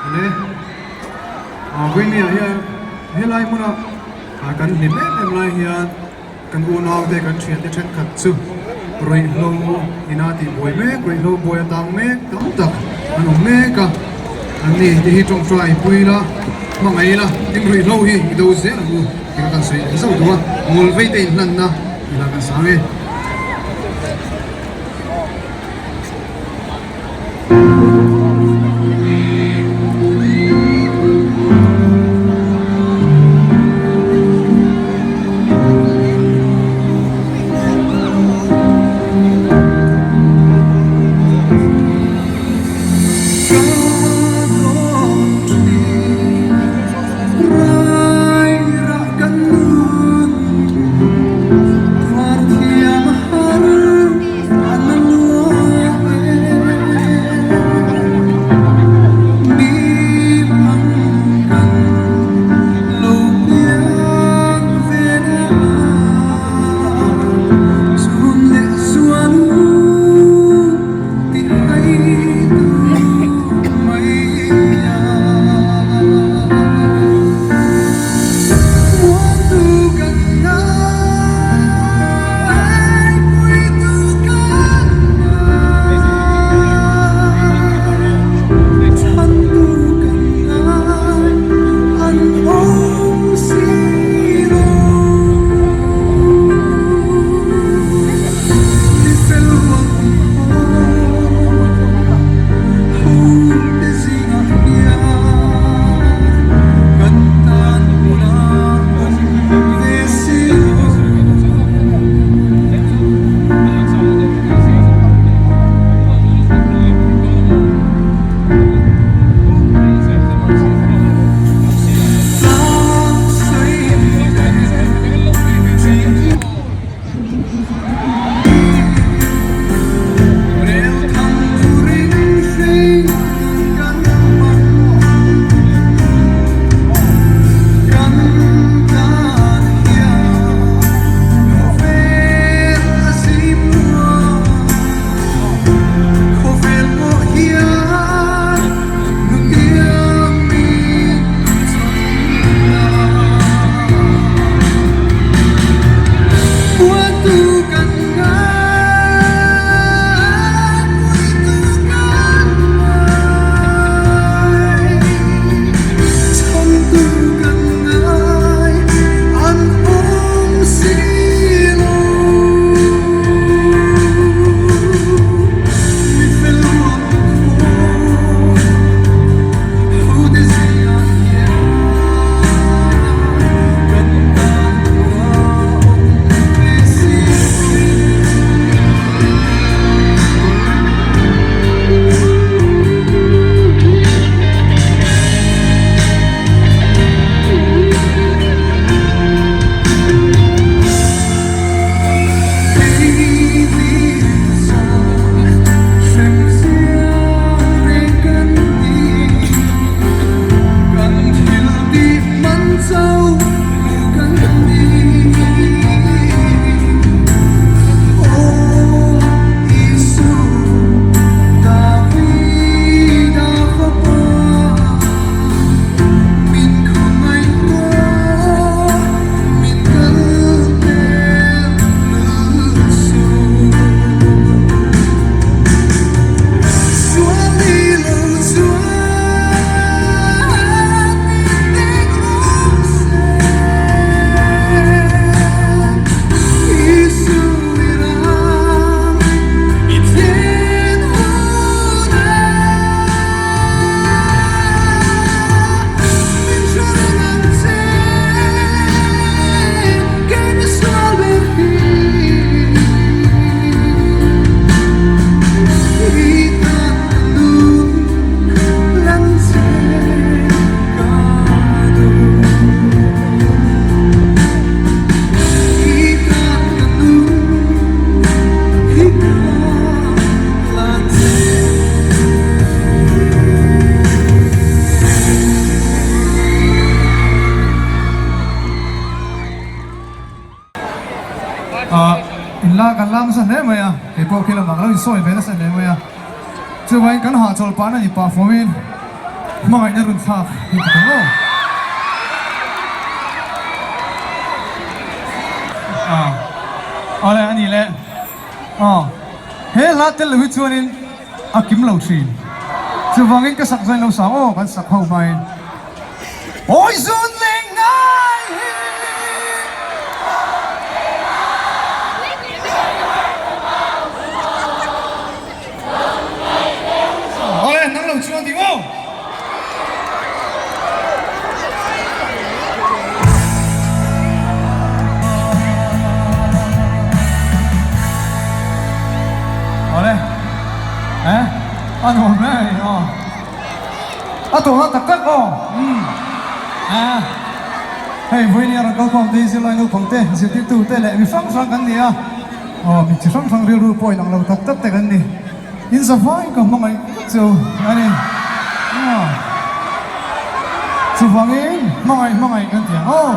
Ane Winnie-a hian helai hmuna kan hlim em em lai hian kan unaute kan thiante thenkhat chu ruihhlo ina tihbuai mek ruihhlo buai a tang mek tam tak an awm mek a an ni te hi tawngtai pui ila hmangaih ila tin ruihhlo hi i do zel ang u tih kha kan sawi leh zauh duh a ngawlvei te inhlanna ila kan sang e. In la kan la nasa hle mai a, kei pawh khi lamah ka lo insawi ve nasa hle mai a. Chuvangin kan hahchawlh pahna ni pah fawmin hmangaihna run thlak hi ka tum aw. Ah, awle a ni le. Aw, he hla tel lo hi chuanin a kim lo thin. Chuvangin ka sak zain lo sang aw, kan sak ho hmain. Awi zun leng ngai hi. Awle, nang lo chuan ding aw. Awle, eh, a nuam hle a ni aw. A tawhna tak tak aw. Umm. Ah. Hei vawinia rawn kalkhawm te hi zirlai naupang te, zirtirtu te leh mi hrang hrang kan ni a. Aw, mi chi hrang hrang rilru pawh inang lo tak tak te kan ni. In zavai ka hmangaih vek chu a ni. Aw. Chuvangin hmangaih hmangaih kan ti ang aw.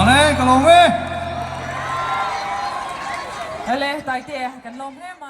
e, ka lawm e. Hele, Taitea, kan lawm hle mai.